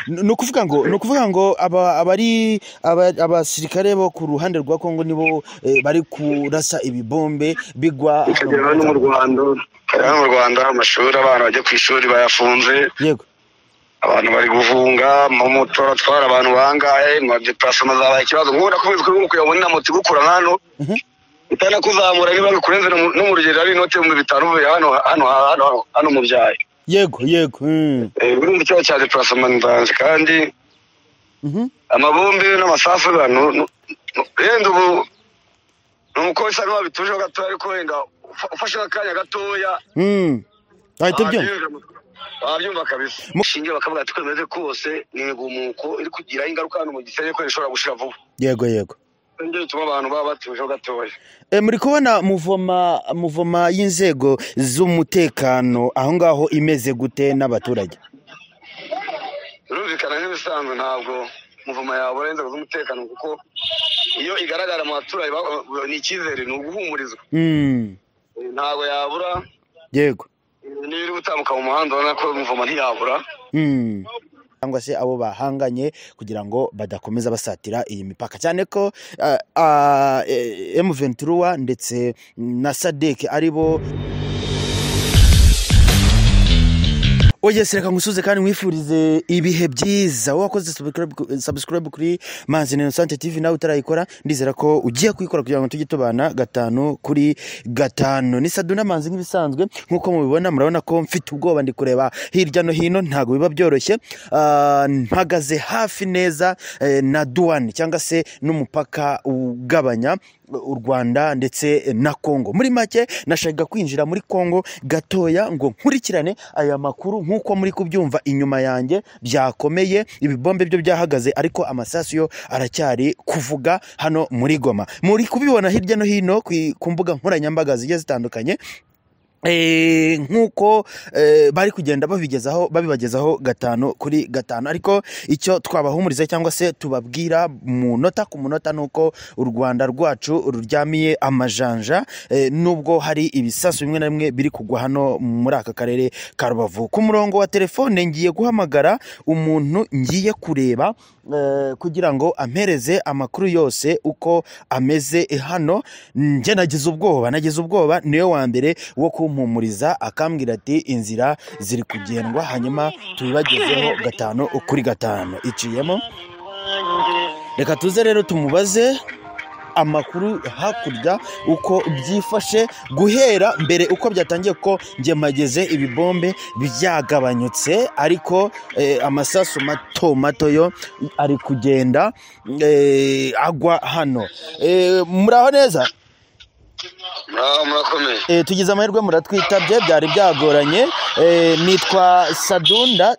Ni ukuvuga ngo abari abasirikare bo ku ruhande rwa Kongo nibo bari kurasa ibibombe bigwa hano mu Rwanda. Hano mu Rwanda amashuri, abana bajya ku ishuri bayafunze. Yego. Abantu bari guhunga, moto atwara abantu bangahe, déplacement zabaye ikibazo. Nk'ubu nakomeza kugira na moto igukura hano itanakuzamura, niba bikurenze no mu rugero ari inoti 5000 uvuye hano hano hano hano mu byayi. Yego. Urumva ikibazo cya déplacement ndanze, kandi amabombe n'amasasu wenda ubu ni uko bisa n'aho bitujeho gatoya, ariko wenda ufashe akanya gatoya Ahita ubyumva. Wabyumva kabisa. Shingiye bakavuga ati kwemeze kose ni imigumuko iri kugira ingaruka hano mu Gisenyi, ko ishobora gushira vuba. Yego. Nibyo bituma abantu baba batujeho gatoya. Muri kubona mouvement y'inzego z'umutekano aho ngaho imeze gute n'abaturage? Birumvikana, nk'ibisanzwe ntabwo mouvement yabura inzego z'umutekano, kuko iyo igaragara mu baturage ni icyizere, ni uguhumurizwa. Ntabwo yabura. Niba iri gutambuka mu muhanda, ubona ko mouvement ntiyabura. Cyangwa se abo bahanganye kugira ngo badakomeza basatira iyi mipaka, cyane ko M23 ndetse na SADC aribo. Oye, reka ngusuze kandi nkwifurize ibihe byiza. Wowe wakoze subscribe kuri Manzi Innocent TV, nawe utarayikora ndizera ko ugiye kuyikora kugira ngo tujye tubana 5 kuri 5. Ni Saduna Manzi nk'ibisanzwe. Nk'uko mubibona, murabona ko mfite ubwoba, ndi kureba hirya no hino, ntabwo biba byoroshye. Mpagaze hafi neza na douane cyangwa se n'umupaka ugabanya u Rwanda ndetse na Kongo. Muri make nashakaga kwinjira muri Kongo gatoya ngo nkurikirane aya makuru. Nk'uko muri kubyumva inyuma yanjye byakomeye, ibibombe byo byahagaze, ariko amasasu yo aracyari kuvuga hano muri Goma. Muri kubibona hirya no hino ku mbuga nkoranyambaga zigiye zitandukanye, nk'uko bari kugenda babigezaho, babibagezaho 5 kuri 5. Ariko icyo twabahumuriza cyangwa se tubabwira munota ku munota ni uko u Rwanda rwacu ruryamiye amajanja, nubwo hari ibisasu bimwe na bimwe biri kugwa hano muri aka karere ka Rubavu. Ku murongo wa telefone ngiye guhamagara umuntu, ngiye kureba kugira ngo ampereze amakuru yose uko ameze hano. Njye nagize ubwoba, niwe wa mbere wo kumpumuriza, akambwira ati inzira ziri kugendwa, hanyuma tubibagezeho 5 kuri 5. Iciyemo, reka tuze rero tumubaze amakuru hakurya uko byifashe guhera mbere uko byatangiye, ko njye mageze ibibombe byagabanyutse, ariko amasasu mato mato yo ari kugenda agwa hano. Muraho neza? Muraho, murakomeye. Tugize amahirwe muratwitabye, byari byagoranye. Nitwa Sadunda,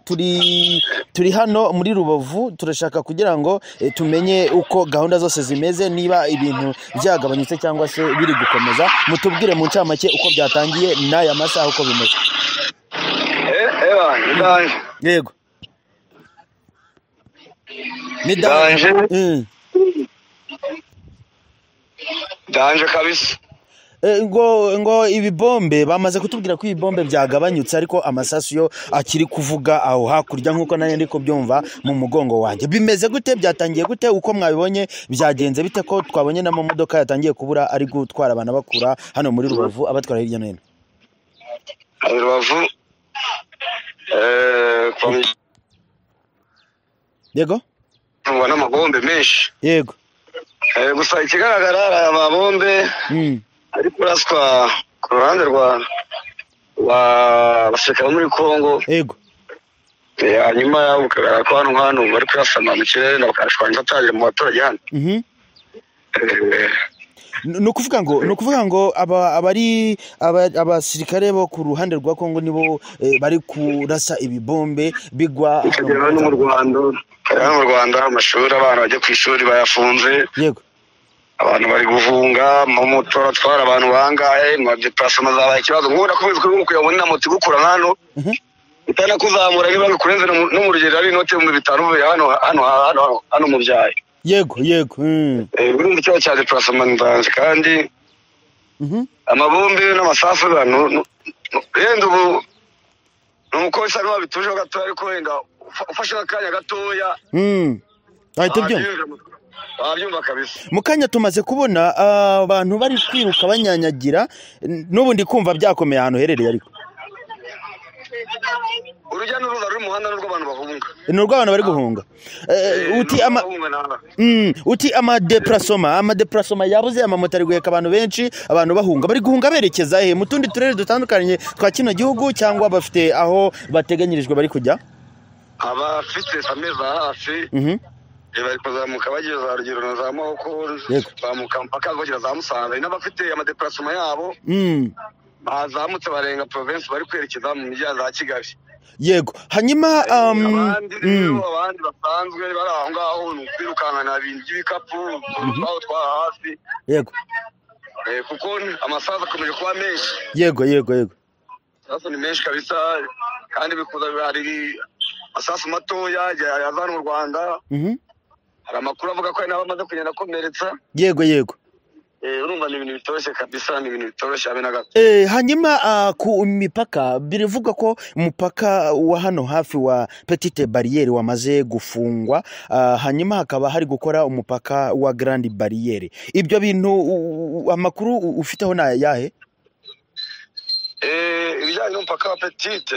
turi hano muri Rubavu, turashaka kugira ngo tumenye uko gahunda zose zimeze, niba ibintu byagabanyutse cyangwa se biri gukomeza. Mutubwire mu ncamake uko byatangiye n'aya masaha uko bimeze. Eba ni danger. Yego, ni danger. Danger kabisa. Ngo ibibombe, bamaze kutubwira ko ibibombe byagabanyutse, ariko amasasu yo akiri kuvuga aho hakurya, nk'uko nanjye ndi kubyumva mu mugongo wanjye. Bimeze gute? Byatangiye gute? Uko mwabibonye byagenze bite, ko twabonye n'amamodoka yatangiye kubura ari gutwara abantu abakura hano muri Rubavu abatwara hirya no hino? Rubavu kwa Yego. N'amabombe menshi. Gusa ikigaragara hari aya mabombe ari kuraswa ku ruhande rwa abasirikare bo muri Congo. Hanyuma ukagaragara ko hano bari kurasana mu kirere na bakarashwanya atangira mu baturage hano. Ni ukuvuga ngo aba abari abasirikare bo ku ruhande rwa Kongo nibo bari kurasa ibibombe bigwa hano. Bikagera hano mu Rwanda, hano mu Rwanda amashuri, abana bajya ku ishuri bayafunze. Abantu bari guhunga, moto atwara abantu bangahe, déplacement zabaye ikibazo. Nk'ubu nakomeza kugira na moto igukura hano itanakuzamura, niba bikurenze no mu rugero ari inoti 5000 uvuye hano hano hano hano mu byayi. Yego. Urumva ikibazo cya déplacement ndanze, kandi amabombe n'amasasu wenda ubu ni uko bisa n'aho bitujeho gatoya, ariko wenda ufashe akanya gatoya wabyumva kabisa. Mu kanya tumaze kubona abantu bari kwiruka banyanyagira, n'ubundi kumva byakomeye ahantu herereye, ariko urujya n'uruza ruri mu muhanda n'urw'abantu bahunga, ni urw'abantu bari guhunga. Uti amadeprasoma yabuze, amamoto ari guheka abantu benshi, abantu bahunga, bari guhunga berekeza he? Mu tundi turere dutandukanye twa kino gihugu, cyangwa bafite aho bateganyirijwe bari kujya? Abafite ameza hafi bari kuzamuka bageze za Rugero na za Mahoko, bamuka mpaka bagera za Musanze, n'abafite amadeprasoma yabo bazamutse barenga province bari kwerekeza mu mijyi za Kigali. Yego. Hanyuma abandi basanzwe bari aho ngaho ni ukwirukankana ibintu by'ibikapu aho twara hafi. Yego. Kuko amasaza akomeje kuba menshi. Yego yego yego. Amasasu ni menshi kabisa, kandi bikuza hari amasasu matoya yazana mu Rwanda. Hari amakuru avuga ko hari n'abamaze kugenda akomeretsa. Yego yego. Urumva ni ibintu bitoroshye kabisa, ni ibintu bitoroshye habe na gato. Hanyuma ku mipaka birivuga ko umupaka wa hano hafi wa Petite Barriere wamaze gufungwa, hanyuma hakaba hari gukora umupaka wa Grande Barriere. Ibyo bintu amakuru ufiteho na yahe? Ibijyanye n'umupaka wa Petite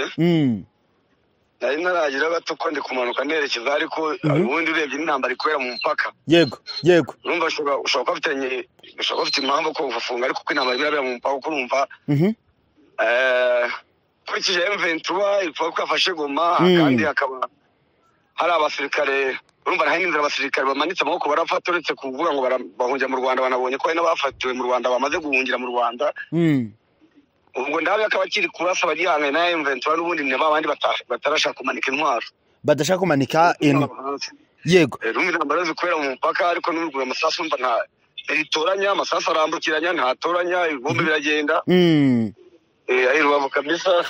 nari naragira gato ko ndi kumanuka nerekeza, ariko ubundi urebye n'intambara ikorera mu mupaka. Yego yego. Urumva ushobora kuba ufite impamvu ko ufunga, ariko ko intambara irabera mu mupaka, kuko urumva kurikije M23 ivuga ko yafashe Goma, kandi hakaba hari abasirikare, urumva hari n'inzira abasirikare bamanitse amaboko barafata, uretse kuvuga ngo bahungira mu Rwanda, banabonye ko hari n'abafatiwe mu Rwanda bamaze guhungira mu Rwanda. Ubwo ndabe akaba kiri kurasa abagihanganye na M23 n'ubundi ni babandi batarashaka kumanika intwaro, badashaka kumanika intwaro. Yego. Urumva intambara zikorera mu mupaka, ariko n'urugura amasasu mva nta ritoranya, amasasu arambukiranya, ntatoranya, ibombe biragenda. Ari Rubavu kabisa.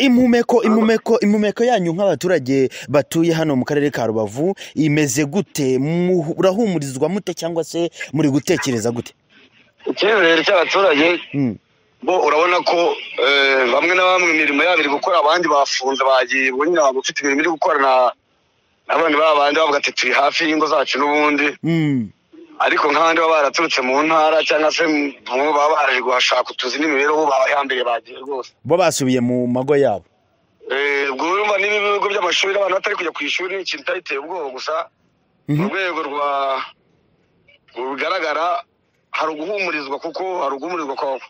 Impumeko yanyu nk'abaturage batuye hano mu karere ka Rubavu imeze gute? Murahumurizwa mute cyangwa se muri gutekereza gute? Icyizere cy'abaturage bo urabona ko bamwe na bamwe imirimo yabo iri gukora, abandi bafunze bagiye, ubu nyine ufite imirimo iri gukora n'abandi babandi bavuga ati turi hafi y'ingo zacu n'ubundi. Ariko nk'abandi baba baraturutse mu ntara cyangwa se baba baraje guhashaka utuzi n'imibereho, bahambiriye bagiye rwose, bo basubiye mu mago yabo. Ubwo urumva n'ibigo by'amashuri abantu batari kujya ku ishuri ni ikintu iteye ubwoba gusa. Mu rwego rwa rugaragara hari uguhumurizwa, kuko hari uguhumurizwa kwa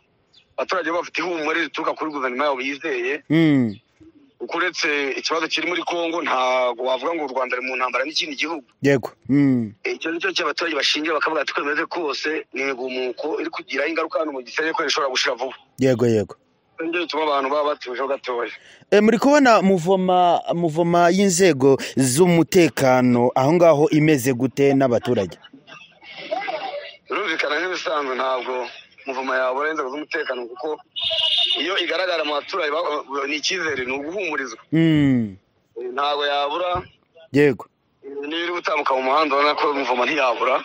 abaturage bafite ihumure rituruka kuri guverinoma yabo yizeye. Uko uretse ikibazo kiri muri Kongo ntabwo wavuga ngo u Rwanda ruri mu ntambara n'ikindi gihugu. Yego. Icyo nicyo cy'abaturage bashingira bakavuga ati kwemeze kose ni imigumuko iri kugira ingaruka hano mu Gisenyi ko ishobora gushira vuba. Yego yego. Ndio bituma abantu baba batuje gatoya. Muri kubona muvoma y'inzego z'umutekano aho ngaho imeze gute n'abaturage? Birumvikana nk'ibisanzwe, ntabwo muvoma yabura inzego z'umutekano, kuko iyo igaragara mu baturage ni icyizere, ni uguhumurizwa. Ntabwo yabura. Yego. Niba iri gutambuka mu muhanda ubona ko muvoma ntiyabura.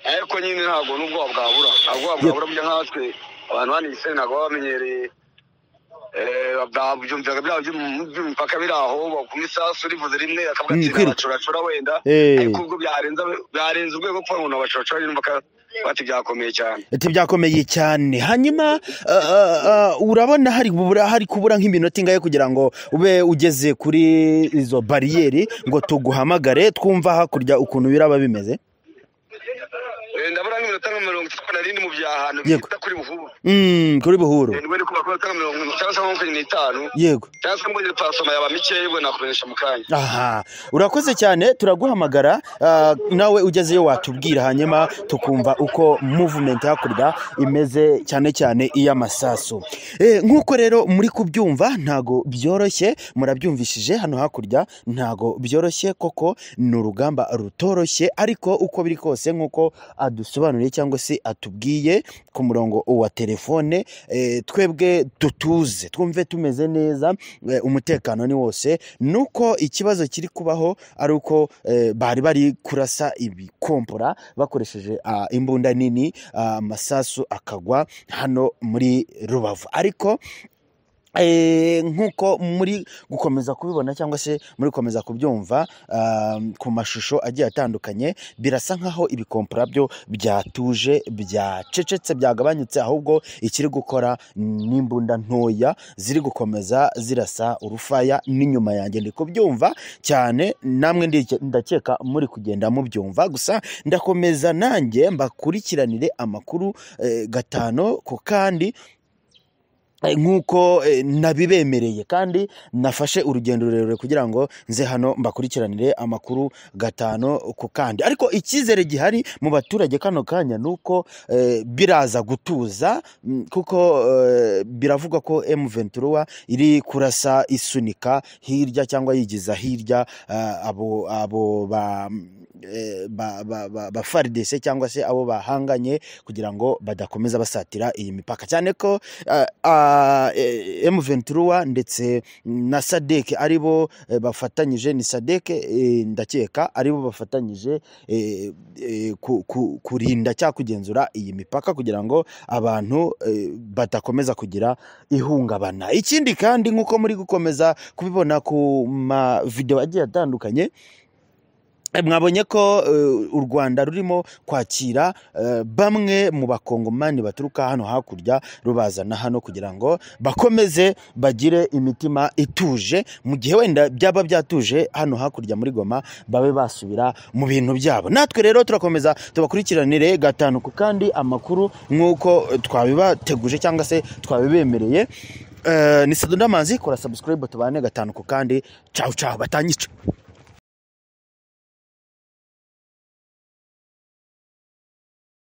Ariko nyine ntabwo n'ubwoba bwabura, ntabwo bwabura burya nkatwe abantu hano i Gisenyi ntabwo baba bamenyereye byumvaga byaba by'imipaka biri aho ku misasu rivuze rimwe akavuga ati abacuracura wenda, ariko ubwo byarenze urwego kuba umuntu abacuracura yumva bati byakomeye cyane. Ati byakomeye cyane. Hanyuma urabona hari kubura nk'iminota ingahe kugira ngo ube ugeze kuri izo bariyeri ngo tuguhamagare twumva hakurya ukuntu biraba bimeze? Ndabura nk'iminota nka 37 mu byahano bita kuri Buhuru. Kuri Buhuru. Ndabura kuba kuri 50 cyangwa se 45. Yego. Cyangwa se mbonye pasoma yaba mike yego nakumenyesha mu kanya. Aha, urakoze cyane, turaguhamagara nawe ugezeyo watubwira, hanyuma tukumva uko movement hakurya imeze, cyane cyane iy'amasasu. Nkuko rero muri kubyumva ntago byoroshye, murabyumvishije hano hakurya ntago byoroshye koko, ni urugamba rutoroshye, ariko uko biri kose nkuko adusobanuriye cyangwa se atubwiye ku murongo wa telefone, twebwe dutuze twumve tumeze neza, umutekano ni wose. Nuko ikibazo kiri kubaho ari uko bari bari kurasa ibikompora bakoresheje imbunda nini, amasasu akagwa hano muri Rubavu. Ariko Nk'uko muri gukomeza kubibona cyangwa se muri gukomeza kubyumva ku mashusho agiye atandukanye, birasa nkaho ibikompora byo byatuje, byacecetse, byagabanyutse, ahubwo ikiri gukora n'imbunda ntoya ziri gukomeza zirasa urufaya. N'inyuma yanjye ndi kubyumva cyane, namwe ndakeka muri kugenda mubyumva. Gusa ndakomeza nanjye mbakurikiranire amakuru gatanu ku kandi, nk'uko nabibemereye, kandi nafashe urugendo rurerure kugira ngo nze hano mbakurikiranire amakuru gatanu ku kandi. Ariko icyizere gihari mu baturage kano kanya ni uko biraza gutuza, kuko biravugwa ko M23 iri kurasa isunika hirya cyangwa yigiza hirya abo ba FARDC cyangwa se abo bahanganye, kugira ngo badakomeza basatira iyi mipaka, cyane ko M23 ndetse na SADC aribo bafatanyije, ni SADC ndakeka aribo bafatanyije kurinda cyangwa kugenzura iyi mipaka, kugira ngo abantu badakomeza kugira ihungabana. Ikindi kandi nk'uko muri gukomeza kubibona ku ma video agiye atandukanye, mwabonye ko u Rwanda rurimo kwakira bamwe mu bakongomani baturuka hano hakurya, rubazana hano kugira ngo bakomeze bagire imitima ituje, mu gihe wenda byaba byatuje hano hakurya muri Goma, babe basubira mu bintu byabo. Natwe rero turakomeza tubakurikiranire gatanu ku kandi amakuru nk'uko twabibateguje cyangwa se twabibemereye. Ni Sadondo Manzi, kora subscribe tubane gatanu ku kandi. Ciao ciao, batanyica.